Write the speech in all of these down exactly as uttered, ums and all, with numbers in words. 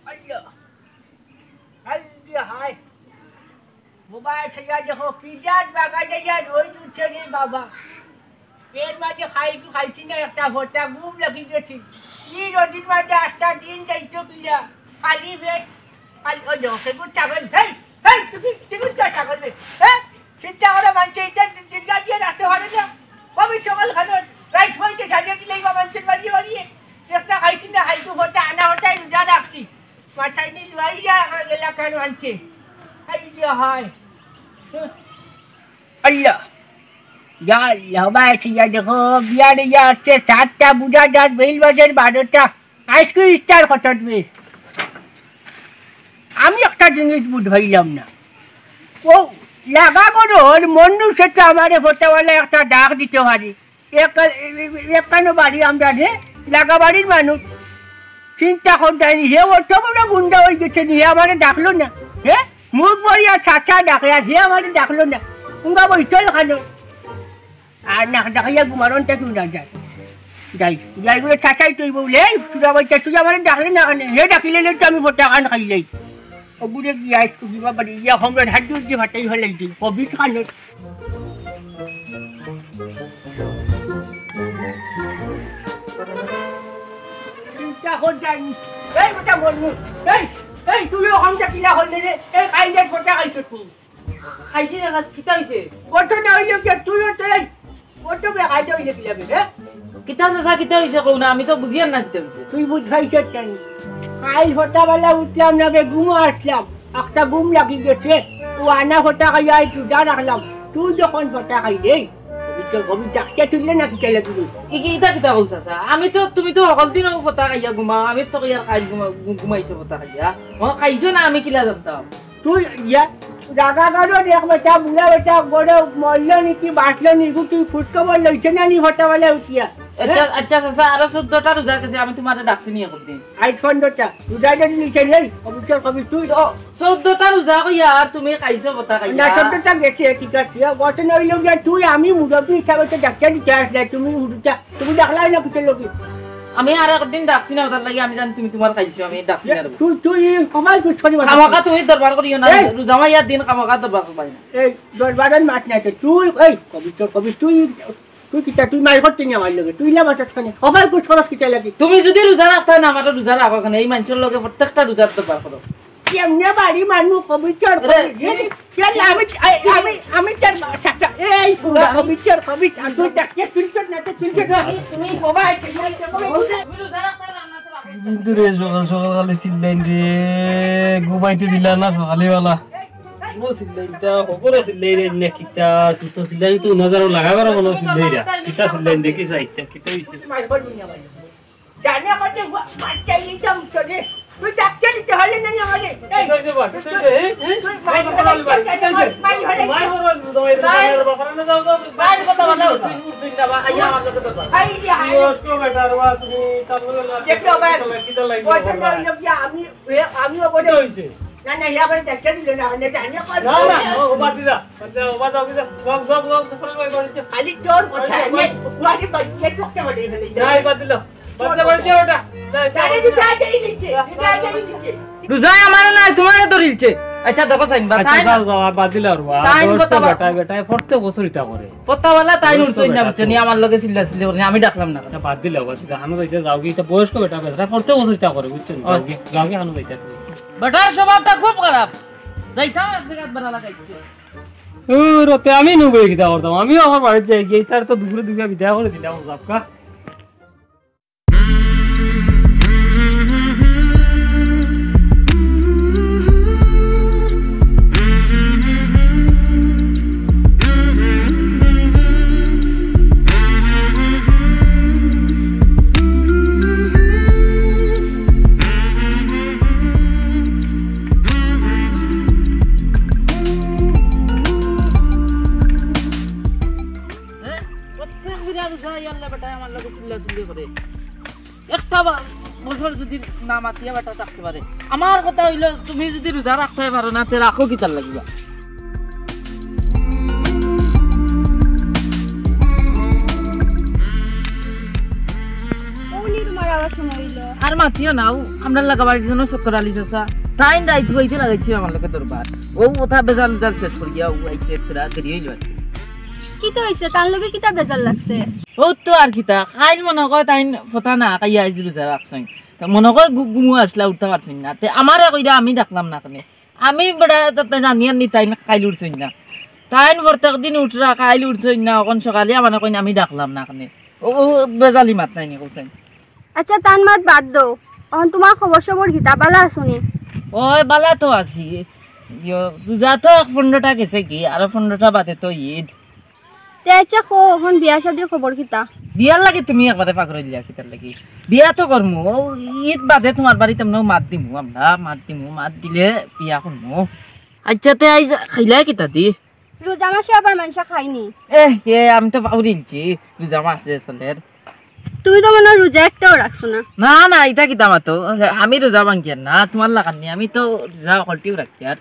আইয়া, হায় রে হায়। মোবাইল ছাড়া দেখো, কি জাত বাগানে ইয়া রোদ উঠছে রে বাবা। এর মাঝে খাইছু খাইছি না, একটা ফটা ঘুম লাগি গেছে। ই রোদের মাঝে আস্তা দিন যাইতো কিলা, খালি পেট, খালি, ওই দেখো, সেগুন ছাগল, হেই, হেই, তুমি, তুমি তো ছাগল রে, হ্যাঁ? চিন্তা করো, মানষে ইটা জিন্দা দিয়া রাখতে পারে না। আমি সকাল খানো, রাইত হইতে সাজিয়ে দিলেই বা মানষের বাড়িয়ে বাড়িয়ে। একটা খাইছি না, খাইছু ফটা, আনা ফটাই রোজা রাখছি। মাথায় নি লইয়া আমার এলাকার মানষে। হায় রে হায়। আল্লাহ। ইয়া আল্লাহ, ভাই, ইয়া দেখো, বিয়ারে ইয়া আসছে, সাতটা বুঝা যার বেইল বাজার বারোটা। আইসক্রিম স্টার কত দিবে? আমি একটা জিনিস বুঝ পাইলাম না। ও লাগা করো, ওর মন্নু সে তো আমারে ফটাওয়ালা একটা ডাক দিতে পারে। এক-, একখানো বাড়ি আমরা রে, লাগা বাড়ির মানুষ। চিন্তা করতায় নি, হে অত বড় গুন্ডা হয়ে গেছে নি, হে আমারে ডাকলো না। হে? মুখ বড়িয়া চাচা ডাকে, আর হে আমারে ডাকলো না। উঙ্গা বইতল খানো। আর না ডাকাইয়া ঘুমারন তা কেউ না যায়। যাই, যাই করে চাচাই তুই বলে, এই, তুরা বইতা, তুই আমারে ডাকলে না কেনে? হে ডাকিলে তো আমি ফটা খান খাই যাই। ও বুড়ে গিয়া, আইস কুকি বাবা রে, ইয়া, হমরন হাত দিয়ে ফাটাই হলাই দিই। কবির খানো। চিন্তা কর জানি। এই বেটা মনু, এই, এই, তুইও হমটা কিলা হলে রে? এই, খাইলে ফটা খাইছত নি? খাইছি না, কিতা হইছে? কত না হইলে কি তুইও তো এই, কত বে খাইতে হইলে কিলা বে, হ্যাঁ? কিতা চাচা, কিতা হইছে কও না, আমি তো বুঝিয়ার না কিতা হইছে। তুই বুঝ পাইছত কেনে? কাইল ফটাবেলা উঠলাম না বে, ঘুমো আসলাম, একটা ঘুম লাগি গেছে, ও আনা ফটা খাইয়া এই রোজা রাখলাম, তুই যখন ফটা খাইলে, কবির, কবির ডাকিয়া তুললে না কিতা লাগি বে? ই কি, ইতা কিতা কও চাচা? আমি তো, তুমি তো হকল দিন ফটা খাইয়া ঘুমাও, আমি তো কইয়ার কাইল ঘুমা-, ঘু-, ঘুমাইছো ফটা খাইয়া। ও খাইছো না, আমি কিলা জানতাম? তুই ইয়া, জাগা গাড়ো দেখ বেটা, বুড়া বেটা, গড়ে মরলো নি কি বাঁচলো নি, ইগু তুই খোঁজ খবর লইছে না নি ফটাবেলা উঠিয়া? আচ্ছা, হ্যাঁ? আচ্ছা, চাচা, আরো চোদ্দটা রোজা গেছে, আমি তোমারে ডাকছি নি একদিন। আজ পনেরোটা, রোজা যদি নিচে নেই, কবির, কবির তুই। তো চোদ্দটা রোজা কইয়া আর তুমি খাইছো ফটা খাইয়া? না, চোদ্দটা গেছে, ঠিক আছে। গত নইলে গিয়া তুই, আমি মুরব্বী হিসাবে তো ডাকিয়া দিতে আসলে, তুমি উঠুটা তুমি ডাকলাই না কিতার লাগি? আমি আর একদিন ডাকছি না, ওটার লাগি আমি জানি তুমি তোমার খাইছো, আমি ডাকছি না রে। তুই, তুই কপাল কুচ করি মাথা। খামোকা তুমি দরবার করিও না, এই! রোজা মাইয়ার দিন খামোকা দরবার করবাই না। এই দরবারের মাত নাই তো, তুই, এই কবির, কবির, তুই, তুই কিতা, তুই মাইর করতে নি আমার লগে, তুই না মাতাস কেনে? কপাল কুচ করস কিতার লাগি? তুমি যদি রোজা রাখতা না, আমার রোজা রাখো কেনে? এই মানষর লগে প্রত্যেকটা রোজার দরবার করো। কেমনে বাড়ি মানু কবির, এরে, কবির। এই, এই, আমি, এই, আমি, আমি তোর মা-, চাচা, এই, পুরা কবির, কবির, আর তুই ডাকিয়া তুলছত না, তো তুলছত না। তুমি, তুমি বাবা, এই, এই, এই, এই, কিন্তু রে, সকাল সকাল খালি চিল্লাইন রে, ঘুমাইতে দিলা না সকালবেলা। ও চিল্লাইন তা, হবরে চিল্লাই রে, না কিতা, তুই তো চিল্লাই, তুই নজর লাগা করো মনে চিল্লাই রে। কিতা চিল্লাইন দেখি চাই, কিতা হইছে? জানে আমাদের বাচ্চা এই দাম চলে। তুই ডাকতে দিতে হলে না আমারে। এই, এই যে বাবা, এই যে, এই, এই, তুই মারি ফেলাই, মারি ফেলাই। মার বড় আলু, তোমার এই বাপরে না, যাও, যাও, যাও। মার কথা বলো। তুই উঠ, তুই না, বা, আইয়া আমার লগে তো বা। এই যে, হায়। বয়স্ক বেটা, রে বাবা, তুমি তার লগে না। দেখো, বাবা। তোমার কিতা লাগবে, ওই জন্য বাবা? আমি, এ, আমিও বলে। কি হইছে? না, না, ইয়া বলে ডাকতে দিল না, মানে জানে কর। না, না, ও, ও বাদ দি যা। বাদ দি যা, ও বাদ যাও, বাদ যাও। যাও, যাও, যাও, যাও, যাও, যাও, যাও। খালি তোর কথা, বাদ দি যা, আমি বাদ দি যা। বাড়ি, বাড়ি, এ করতে পারে না। যাই, বাদ দিল। বাদ দে, বাদ দে, ওটা। যা, যা, আরে, যা। তুই যা, যা, এই নিচে, তুই যা, যা, এই নিচে। রোজায় আমারে না, তোমারে ধরিলছে। আচ্ছা, দেখো, চাইন বা, আচ্ছা, তাইন, যাও, যাও, আর বাদ দিলা, আর বাদ। তাইন দোস্ত কথা বা- বেটায়, বেটায়, প্রত্যেক বছর ইতা করে। কথা বলা, তাইন দোস্ত উঠছইন না, বেটা, বুঝছো নি? আমার লগে চিল্লা চিল্লি করে, আমি ডাকলাম না। আচ্ছা, বাদ দিলা, বাদ দিলা। হানো যাইতে যাও কি, ইতা বয়স্ক বেটা, বেটা, প্রত্যেক বছর ইতা করে, বুঝছো নি? ও। যাও কি, যাও কি, হানো যাইতে। বেটার স্বভাবটা খুব খারাপ। যাইতাম এক জায়গাত বেড়া লাগাইছে। ও, রতে আমি নুবে কিতা করতাম? আমিও আমার বাড়িত যাই গিয়া, ইতার তো দুপুরে দুপুরে বিদায় করে দিলাম, যাবকা। একটা বা-, বছর যদি না মাতিয়া বেটা থাকতে পারে, আমার কথা অইলো, তুমি যদি রোজা রাখতে পারো না, তে রাখো কিতার লাগিবা? অউ নি তুমার আবার সময় অইলো। আর মাতিও না, অউ আমরার লাগা বাড়ির জন্য চক্কর আলী চাচা। তাইন রাইত অইতে লাগাইছে আমার লগে দরবার। অউ কথা বেজাল উজাল শেষ করিয়া, অউ আইতে তোরা দেরি অইলো আর কি। কিতা অইছে? তান লগে কিতা বেজাল লাগছে? অউ তো আর কিতা, কাইল মনো কয় তাইন ফতা না খাইয়া আইজ রোজা রাখছইন। তে মনো কয় ঘু-, ঘুমো আছলা, উঠতা পারছইন না। তে আমারে কইরা আমি ডাকলাম না কেনে? আমি বেটা তাতে জানিয়ার নি তাইন কাইল উঠছইন না। তাইন প্রত্যেক দিন উঠরা, কাইল উঠছইন না, অখন সকালে আমারে কইন আমি ডাকলাম না কেনে? অউ, অউ বেজালি মাত নায় নি কইছইন। আচ্ছা, তান মাত বাদ দেও। অখন তুমার খবর সবর কিতা, বালা আছো নি? অয়, বালা তো আছি। ইয়ো, রোজা তো এক পনরোটা গেছে গি, আরো পনরোটা বাদে তো ইদ। তে আচ্ছা কও, অখন বিয়া শাদির খবর কিতা? বিয়ার লাগি তুমি একবারে পাগল অইলা কিতার লাগি? বিয়া তো করমু, অউ ইদ বাদে তুমার বাড়িত আমরাও মাত দিমু, আমরা মাত দিমু, মাত দিলে বিয়া করমু। আচ্ছা, তে আইজ খাইলা কিতা দি? রোজা মাসে আবার মানষে খায় নি। এ, এ, আমি তো পাউরিলছি, রোজা মাসে চলের। তুমি তো মনো অয় রোজা একটাও রাখছো না। না, না, ইতা কিতা মাতো? আমি রোজা ভাঙ্গিয়ার না, তুমার লাখান নি, আমি তো রোজা হকলটিউ রাখিয়ার।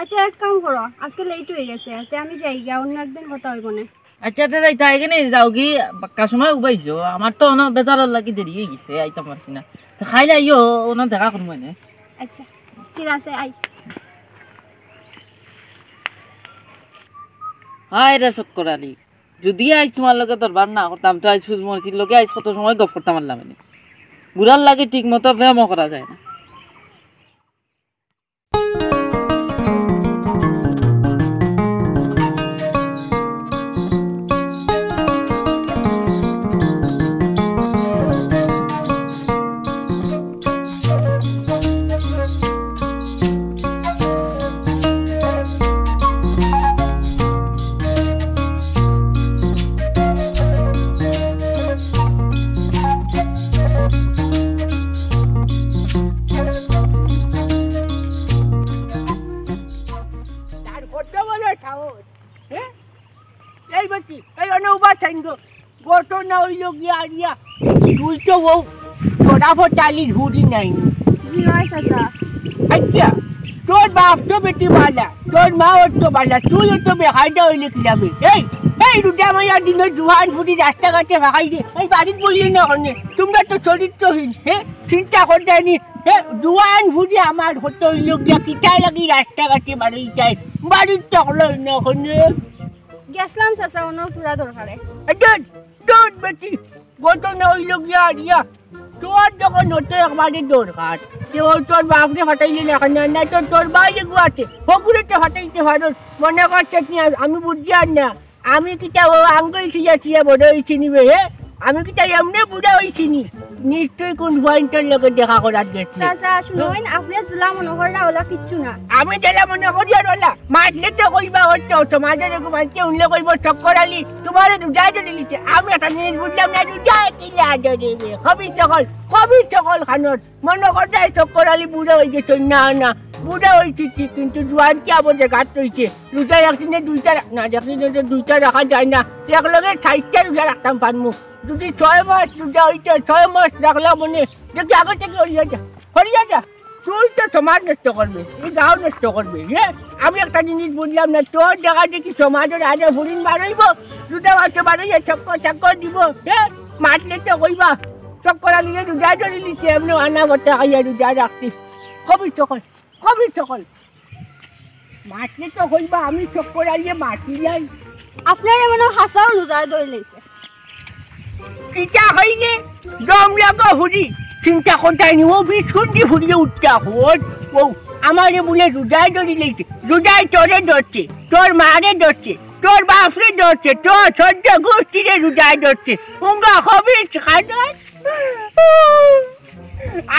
আচ্ছা, এক কাম করো, আজকে লেট অই গেছে, তে আমি যাইগিয়া, অন্য একদিন কথা অইবো নে। আচ্ছা, তে যাইতায় গি নি, যাওগি, বাক্কা সময় উবাইছো, আমার তো অনো বেজালর লাগি দেরি অই গেছে, আইতাম পারছি না। তে খাইলে আইও, অনো দেখা করমু নে। আচ্ছা, ঠিক আছে, আই। হায় রে চক্কর আলী, যুদি আইজ তুমার লগে দরবার না করতাম, তে আইজ ফুলমতির লগে আইজ কত সময় গফ করতাম পারলাম নে। বুড়ার লাগি ঠিক মতো প্রেমও করা যায় না। তার কত বড় সাহস, হ্যাঁ? এই বেটি, এই অনো উবা থাইন গো। ঘটনা অইলো গিয়া আরিয়া, তুই তো অউ শরাফত আলীর হুড়ি নায় নি? জি অয় চাচা। আচ্ছা, তোর বাপ তো বেটি বালা, তোর মা অত বালা, তুই অত বেকায়দা অইলে কিলাবে? এই, এই রোজা মাইয়া দিনো জুয়ান ফুড়ি রাস্তাঘাটে ফাকাই দে, এই বাড়িত বইলে না অনে, তুমরা তো চরিত্রহীন, হে? চিন্তা কররায় নি, হে? জুয়ান ফুড়ি আমার অত অইলো গিয়া কিতার লাগি রাস্তাঘাটে বাড়ি যায়, বাড়িত তো অইলো না অনে। গেছলাম চাচা, অন্য থুড়া দরকারে। এ, দূর, দূর বেটি, ঘটনা অইলো গিয়া আরিয়া, তোর যখন অত একবারে দরকার, তে অউ তোর বাপরে ফাটাইলে না কেনে? না তো তোর ভাই এগু আছে, হগুরে তো ফাটাইতে পারস। মনো করছস নি আমি বুঝিয়ার না? আমি কিতা অউ আঙ্গুল ছিয়া ছিয়া বড় অইছি নি বে, হে? আমি কিতা এমনে বুড়া অইছি নি? নিশ্চয় কুন পয়েন্টর লগে দেখা করাত গেছলে। চাচা, হুনইন, আপনে যেলা মনো কররা অলা কিচ্ছু না। আমি যেলা মনো করি আর অলা, মাতলে তো কইবা অত, সমাজর এগু মানষে হুনলে কইবো, "চক্কর আলী, তুমারে রোজায় ধরিলিছে।" আমি একটা জিনিস বুঝলাম না, রোজায় কিলা ধরিবে? খবিছ অকল, খবিছ অকল খানোর। মনো কররায় চক্কর আলী বুড়া অইগেছইন, না, না, বুড়া অইছি ঠিক, কিন্তু জুয়ান কিয়া আবো জাগাত রইছে। রোজায় একদিনে দুইটা রা-, না, একদিনে তো দুইটা রাখা যায় না, একলগে চাইরটা রোজা রাখতাম পারমু। যুদি ছয় মাস রোজা অইতে, ছয় মাস রাখলাম অনে, দেখি আগে থাকি হরিয়া যা, হরিয়া যা। তুই তো সমাজ নষ্ট করবে, এই গাঁও নষ্ট করবে, হে? আমি একটা জিনিস বুঝলাম না, তোর জাগা দেখি সমাজর আগে ফুরিন বারইবো, রোজা মাসে বারইয়া চক্কর চক্কর দিবো, হে? মাতলে তো কইবা, চক্কর আলীয়ে রোজা ধরিলিছে, এমনে আনা বতা খাইয়া রোজা রাখছি। খবিছ অকল, খবিছ অকল। মাতলে তো কইবা আমি চক্কর আলীয়ে মাতি যাই। আপনারে মনো অয় হাছাউ রোজায় ধরিলিছে। কিতা কইলে? দম লাগা ফুড়ি, চিন্তা করতায় নি, অউ বিস্কুট দি ফুড়িয়ে উঠতা অখন। অউ, আমারে বুলে রোজায় ধরিলিছে, রোজায় তোরে ধরছে, তোর মারে ধরছে, তোর বাপরে ধরছে, তোর চৌদ্দ গুষ্টিরে রোজায় ধরছে। উঙ্গা খবিছ খানোর।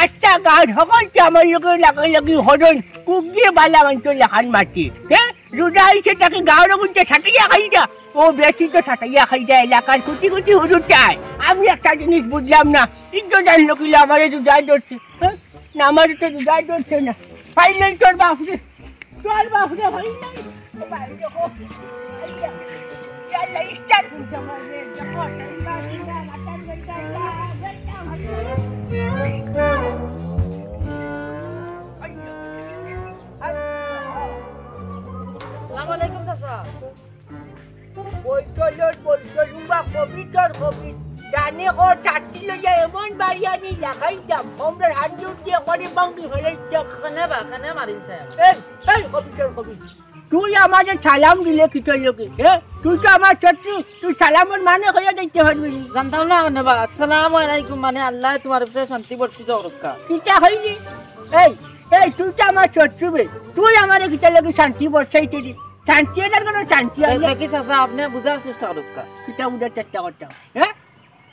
আস্তা গাঁওর হকলতে আমার লগে লাগালাগি হরইন, কুগিয়ে বালা মানষর লাখান মাতে। হে? রোজা অইছে তাকে গাঁওর অগুনতে ছাটাইয়া খাইতা। অউ বেশি তো ছাটাইয়া খাইতা, এলাকার কুটি কুটি হুরুতায়। আমি একটা জিনিস বুঝলাম না, ইজ্জত আনলো কিলা আমারে রোজায় ধরছে। হে? না, আমারে তো রোজায় ধরছে না। পাইলে তোর বাপরে। চল বাপরে, হরি নাই। ও ভাই, দেখো। এই যে, এই যে, ইফতার করতে হবে। দেখো, ঠান্ডা, ঠান্ডা, মাথার ব্যথা, ব্যথা, ব্যথা। ইয়ানি লাগাইতাম, আমরা হাত দিয়ে একবারে ভাঙি ফেলাইতাম। কেনে বা, কেনে মারিল তাই? এই, এই, কবির, কবির। তুই আমারে সালাম দিলে কিতার লাগি, হে? তুই তো আমার শত্রু, তুই সালামর মানে কইয়া দিতে পারবি নি। জানতাম না কেনে বা, আসসালামু আলাইকুম মানে আল্লায় তুমার উপরে শান্তি বর্ষিত করউক্কা। কিতা কইলি? এই, এই, তুই তো আমার শত্রু বে, তুই আমারে কিতার লাগি শান্তি বর্ষাইতে দি? শান্তি এলার কোনো শান্তি দে-, আনলে? দেখি চাচা, আপনে বুঝার চেষ্টা করউক্কা। কিতা বুঝার চেষ্টা করতাম, হে?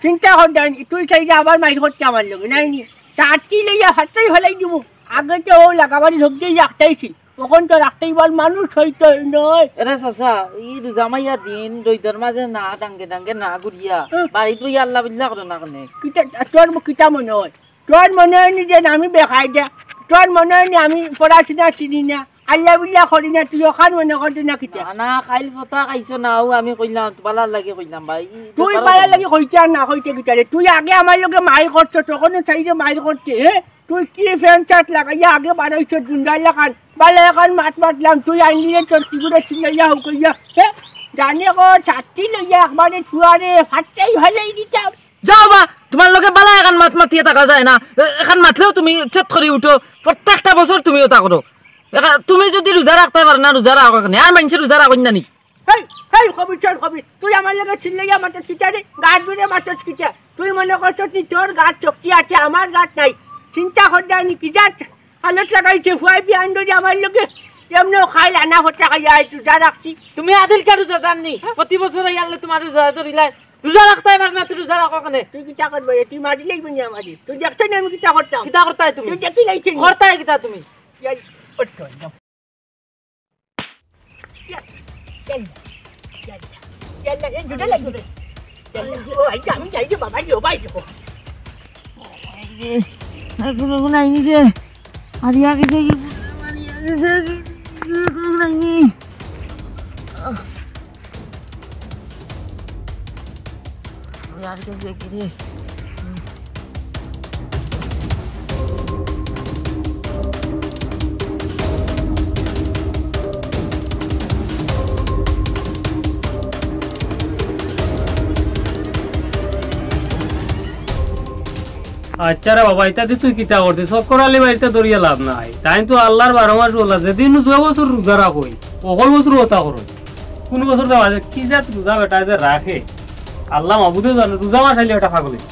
চিন্তা কর দেন, তুই চাইলে আবার মাইর করতে আমার লগে, নাই নি? চাটি লইয়া হাতটাই ফেলাই দিব। আগে তো ও লাগাবাড়ি ঢুক দিয়ে রাখতেই ছিল, তখন তো রাখতেই বল মানুষ হইতো নয়। এরে চাচা, ই রোজা মাইয়া দিন রইদর মাঝে না ডাঙ্গে ডাঙ্গে না ঘুরিয়া, হুম। বাড়িত বইয়া আল্লাহ বিল্লাহ করো না কেনে? কিতা, তোর মু-, কিতা মনে হয়? তোর মনে হয় নি যে আমি বেকায়দা? তোর মনে হয় নি আমি পড়াশোনা চিনি না? আল্লাহ বিল্লাহ করি না, তুই ওখান মনে করতে না কিতা? না, না, খাইল ফতা খাইছো না, ও আমি কইলাম, বালার লাগি কইলাম ভাই। ই তুই ব্যাপারও বালার কম। লাগি কইতে আর না কইতে কিতা রে? তুই আগে আমার লগে মাইর করছো, তখনও চাইরে মাইর করতে, হে? তুই কি ফ্যান চাট লাগাইয়া আগে বাড়াইছো গুন্ডার লাখান? বালা এখন মাত মাতলাম, তুই আইলি রে তোর কিগুরে চিল্লাইয়া হউ কইয়া, হে? জানে গো, ছাতি লইয়া একবারে চুয়ারে ফাটাই ফেলাই দিতাম। যাও বা, তুমার লগে বালা এখন মাত মাতিয়া থাকা যায় না। এ-, এখন মাতলেও তুমি চেত করি উঠো। প্রত্যেকটা বছর তুমি ওটা করো। এখন তুমি যদি রোজা রাখতে পারো না, রোজা রাখো কেনে? আর মাইনষে রোজা রাখইন না নি? হেই, হেই, কবির, চল কবির। তুই আমার লগে চিল্লাইয়া মাতস কিতা রে? গাত ধরে মাতস কিতা? তুই মনে করছস নি তোর গাত শক্তি আছে, আমার গাত নাই? চিন্তা কর দেয়নি কি জাত? হালত লাগাইছে ফুয়াই বিয়ান ধরে আমার লগে। এমনেও খাইল আনা হতে খাইয়া আই রোজা রাখছি। তুমি আদিলকা রোজাদার নি? হ্যাঁ? প্রতি বছর এই আল্লাহ তোমার রোজা ধরিলাই। রোজা রাখতে পারে না, তুই রোজা রাখো কেনে? তুই কিতা করবে? তুই মারি লইবি নি আমারে? তুই দেখছ না আমি কিতা করতাম? কিতা করতায় তুমি? তুই দেখি লাইছে নি? করতায় কিতা তুমি? এই, ওঠ, ওঠ, ওঠ। ইয়াল্লা, ইয়াল্লা, ইয়াল্লা, এই জুড়ে লাগবে। ইয়াল্লা, ও, এই যে আমি যাই রে বাবা, রে, ও ভাই, রে। এই রে, এখন, এখন আইনি রে। আর ইয়া গেছে কি? আর ইয়া গেছে কি? এখন আইনি। আর কে যে কি রে? আচ্ছা রে বাবা, ইতা দি তুই কিতা করতে? চক্কর আলী বাড়িতে দরিয়া লাভ নাই। তাইন তো আল্লাহর বারো মাস ওলা, যেদিন যে বছর রোজা রাখই, অকল বছর ওটা করই। কোন বছর দেওয়া যায়? কি জাত রোজা বেটা যে রাখে, আল্লাহ মাবুদে জানে। রোজা মাস আইলে বেটা পাগল অইছে।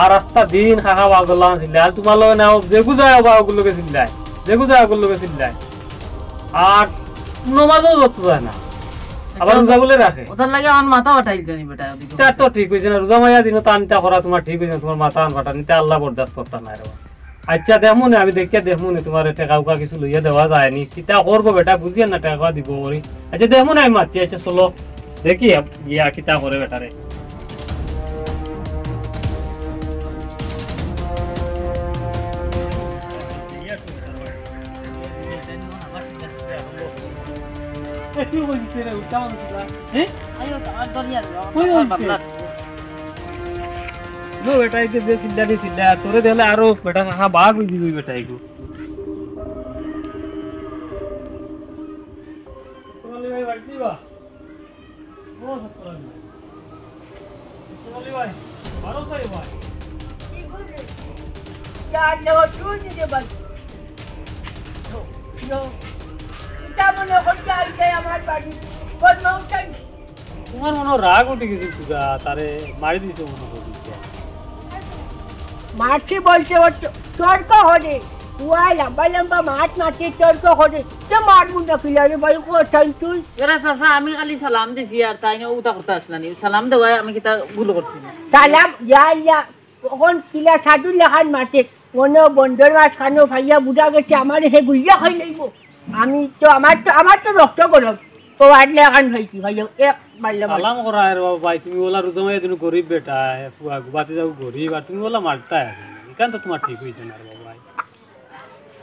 আর আস্তা দিন খাখা বাগল্লা আনছিল, আর তোমার লগে না, যেগু যায় বা ওগুর লগে চিল্লায়, যেগু যায় ওগুর লগে চিল্লায়। আর নমাজও যত যায় না, আবার আচ্ছা, রোজা বলে রাখে। ওটার লাগে আমার মাথা ফাটাই দিতে নি বেটা, ওদিকে। তার তো ঠিক অইছে না, রোজা মাইয়া দিনও টানটা করা তোমার ঠিক অইছে না, তোমার মাথা আন ফাটা নিতে আল্লাহ বরদাস্ত করতা না রে বাবা। আচ্ছা, দেখমু নে, আমি দেখিয়া দেখমু নে, তোমার টেকা উকা কিছু লইয়া দেওয়া যায়নি। কিতা করবো বেটা, বুঝিয়ার না, টেকা দিব করি। আচ্ছা, দেখমু নে, আমি মাতি, আচ্ছা, চলো, দেখি, আপ-, ইয়া, কিতা করে বেটারে। এ, তুই কই দিতে রে, উল্টা মানুষ না? হ্যাঁ? আইও তো, আর দরিয়া লো, কই আমার হইছে? বাবলা। লো, বেটা, একে যে চিল্লা দি চিল্লা, তোরে দেখলে আরো বেটা কাকা বাঘ হয়ে যাবে বেটা, এগু। তোমার ভাই বাড়ি নেই বা? ও, সত্যি ভাই। সত্যি ভাই, ভালো চাই ভাই। কি করে? চার লো, তুই দিতে পারবি। লো, লো। এটা মনে করছে, এই যে আমার বাড়ি। বল, মা, উঠাই। তোমার মনে হয় রাগ উঠে গেছে, তুই তারে মারি দিছো মনে হয়। মারছি বলতে ওর ত-, তর্ক করে। ওয়া লম্বা লম্বা মাছ মারছে, তর্ক করে। তো মারবো না কি রে ভাই, কোথায় তুই? এরা চাচা, আমি খালি সালাম দিছি আর তাই না উতা করতে আসলানি। সালাম দেওয়ায় আমি কিতা ভুল করছি না। সালাম, ইয়া, ইয়া। তখন কিলা সাধু লাখান মাতে, মনো বন্দর মাছ খানো ভাইয়া বুড়া গেছে, আমার হে গুইয়া খাই লইব। আমি তো, আমার তো, আমার তো রক্ত গরম। তো আটলে এখন হয়েছি ভাইয়া, এক মারলে মার। সালাম করা রে বাবা ভাই, তুমি ওলা রোজা মাইয়া দিন গরিব বেটা, এ ফুয়া গো, বাতি যাও গরিব, আর তুমি ওলা মারতা এখন। এখান তো তোমার ঠিক হয়েছে না রে বাবা ভাই।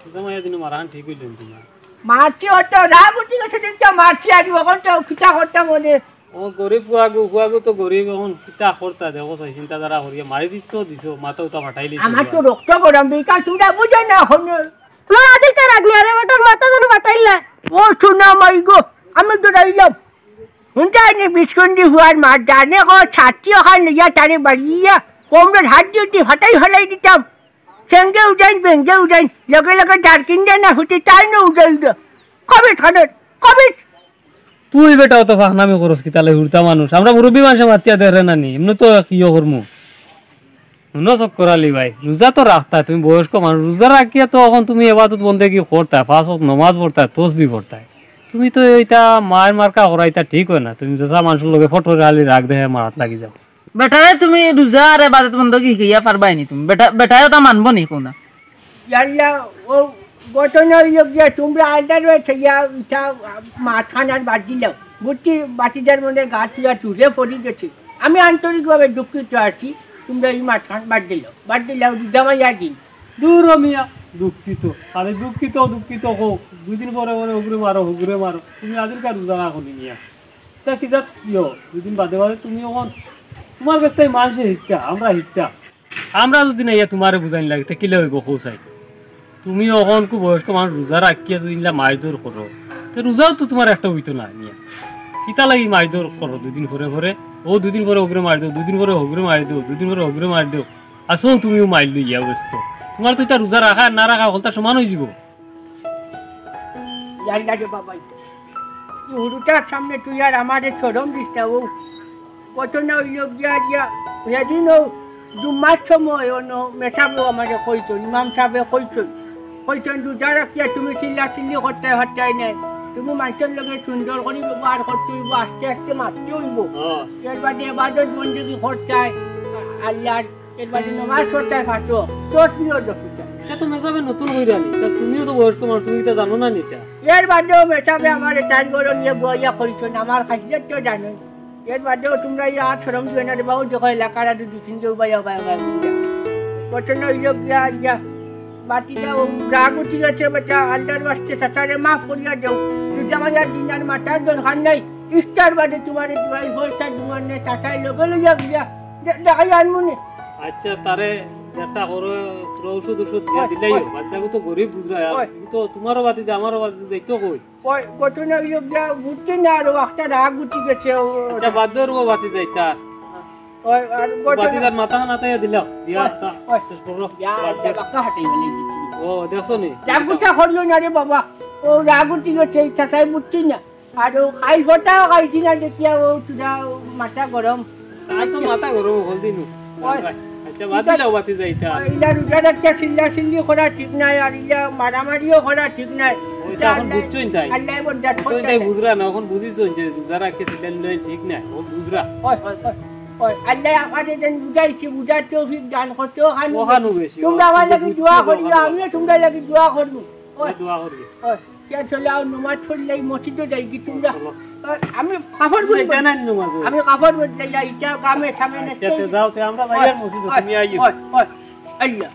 রোজা মাইয়া দিন মারাহান ঠিক হইল না তোমার। মারছি, ওর তো রাগ উঠে গেছে, দিন তো মারছি, আর এখন তো কিতা করতাম ওদের। ও গরিব ফুয়াগু, ফুয়াগু তো গরিব, এখন কিতা করতা দেখো চাই, চিন্তাধারা করিয়া মারি দিস তো দিছো, মাথা উতা ফাটাই লিছো আমার তো এবার। রক্ত গরম, বিকাশ তোমরা বুঝো না, হনে। তোমার আদিল কার আগ্নি, আরে বেটার মাথা যেন ফাটাইলা। ও সোনা মাই গো, আমি তো রাইলাম। হুনতে আনি বিস্কুন্ডি ফুয়ার মা জানে গো, ছাতি ওখান লইয়া তারে বাড়িয়া। বোমরে হাত দিয়ে ফাটাই ফেলাই দিতাম। সেঙ্গে উজাইন, বেঙ্গে উজাইন, লগে লগে জার্কিন দেয় না ফুটি, তাই না উজাই দে। কবিত খানের, কবিত। তুই বেটা অত ফাঁকনামি করস কিতালে, হুরুতা মানুষ। আমরা মুরব্বী মানুষে মাতিয়া দেরে না নি, এমনি তো কিও করমু। হুনো চক্কর আলী ভাই, রোজা তো রাখতা, তুমি বয়স্ক মানুষ, রোজা রাখিয়া তো অখন তুমি এবাদত বন্দেগি করতায়, পাঁচ ওয়াক্ত নমাজ পড়তায়, তসবি পড়তায়। তুমি তো ইতা মায়ের মার্কা করা, ইতা ঠিক অয় না। তুমি যেতা মানুষর লগে ফটরে খালি রাগ দেখাইয়া মারাত লাগি যাও। বেটারে তুমি রোজা আর এবাদত বন্দেগি হিকাইয়া পারবায় নি তুমি? বেটা, বেটায় ওটা মানবো নি কোনা? ইয়াল্লা, ও ঘটনা অইলো গিয়া, তোমরা আলাদা রইয়া ইতা মাতখান আর বাদ দিলাও। বুঝছি, বাতিজার মনে গা তুয়া চুলে পড়ি গেছে। আমি আন্তরিকভাবে দুঃখিত আছি, তোমরা এই মাতখান বাদ দিলাও, বাদ দিলাও, রোজা মাইয়া দিন। দূর হ মিয়া, দুঃখিত। খালি দুঃখিত, দুঃখিত কও। দুই দিন পরে পরে হগুরে মারো, হগুরে মারো। তুমি আজিলকার রোজা রাখো নি মিয়া। তা কিতা ইয়ো, দুই দিন বাদে বাদে তুমি অখন, তোমার গেছ থাকি মানষে হিকতা, আমরা হিকতা। আমরা যদি না ইয়া তোমারে বুঝাইন লাগে, তে কিলা অইবো কও চাই? তুমি অখন খুব বয়স্ক মানুষ, রোজা রাখিয়া যদি ইলা মারধর করো, তে রোজাও তো তোমার একটা অইতো না মিয়া। কিতা লাগি মারধর করো দুই দিন পরে পরে? ও দুই দিন পরে হগুরে মারি দেও, দুই দিন পরে হগুরে মারি দেও, দুই দিন পরে হগুরে মারি দেও। আসো তুমিও মাইর লইয়া ব্যস্ত। তোমার তো ইতা রোজা রাখা আর না রাখা হকলতা সমান অইযিবো। ইয়াল্লা রে বাবা, ই হুরুতার সামনে তুই আর আমারে শরম দিস না। ও ঘটনা অইলো গিয়া, গিয়া, সেদিন ও জুম্মার সময় অনো মেসাবও আমারে কইছইন, ইমাম সাবে কইছইন, কইছইন, রোজা রাখিয়া তুমি চিল্লা চিল্লি করতায় পারতায় নায়, তুমি মানষর লগে সুন্দর করি ব্যবহার করতে অইবো, আস্তে আস্তে মাততে অইবো। হ্যাঁ। এর বাদে এবাদত বন্দেগি করতায় আ-, আল্লার, এর বাদে নমাজ পড়তায় পাঁচ ওয়াক্ত, তসবিও জপিতায়। ইটা তো মেসাবে নতুন কইরা নি, তা তুমিও তো বয়স্ক মানুষ, তুমি ইটা জানো না নি ইটা? এর বাদেও মেসাবে আমারে তাইন ঘরো নিয়া বওয়াইয়া কইছইন, আমার খাসিয়ত তো জানোই। এর বাদেও তোমরা ইয়া আর শরম দিও না রে বাবু, দেখো এলাকার আর দুই তিন কেউ বাইয়া, বাইয়া, বাইয়া, বাইয়া। ঘটনা অইলো গিয়া, গিয়া, বাতিজা ও রাগ উঠি গেছে বেটা, আল্লার ওয়াস্তে চাচারে মাফ করিয়া দেও। রোজা মাইয়া দিন আর মাতার দরকার নাই, ইফতার বাদে তোমারে দুয়াই পয়সা দুয়ার নে, চাচায় লগে লইয়া গিয়া দে-, দেখাই আনমু নে। আচ্ছা, তারে একটা করে তোরা ঔষধ ঔষধ দিয়া ওই, দিলাই ওই। বাচ্চাগু তো গরিব বুঝরা, আর ওই। তো তোমারও বাতিজা, আমারও বাতিজা, যাইতো কই? ওই, ঘটনা অইলো গিয়া বুঝছি না, আরো একটা রাগ উঠি গেছে, ও, আচ্ছা, বাদ দে, ও বাতিজা ইতা। ওই, আর ঘটনা বাতিজার মাথা খান আতাইয়া দিলাও, দিয়া ওই, তা ওই। শেষ করো। ইয়া, বাদ দে। ইয়া, বাক্কা হাঁটাই বলে দিচ্ছি। ও, দেখছো নি? রাগ উঠা করিও না রে বাবা, ও রাগ উঠি গেছে, এই চাচাই বুঝছি না। আর ও খাই ফটাও খাইছি না দেখিয়া, ও চুড়া, ও মাথা গরম। তার তো মাথা গরম হল দিন। ওই। আচ্ছা, বাদ দিলাও বাতিজা ইতা। ইলা রোজা রাখিয়া চিল্লা চিল্লি করা ঠিক নাই, আর ইলা মারামারিও করা ঠিক নাই। ওইটা এখন আল্লাহ, বুঝছইন তাই। আল্লাহ বরদাস্ত বুঝছইন করতে তাই নাই। বুঝরা না, এখন বুঝিছইন যে রোজা রাখিয়া চিল্লা চিল্লি ঠিক নাই, ও বুঝরা। ওই, ওই, ওই, ওই, আল্লাহ আমারে যেন বুঝাইছি, বুঝার তৌফিক দান করতে ওখানে ওখানে বেশি। তোমরা আমার লাগি দোয়া করিও, আমিও তোমরা লাগি দোয়া করবো। ওই, দোয়া করি। ওই, কে চলে আও, নমাজ পড়লে এই মসজিদে যাই কি তোমরা? চলো। ওই, আমি কাপড় বদলাই। জানেন নমাজ? আমি কাপড় বদলাই যাই, ইটা গামে সামনে আচ্ছা, তে যাও, তে আমরা যাই আর মসজিদে, ওই, তুমি আইও। ওই, ওই, আল্লাহ।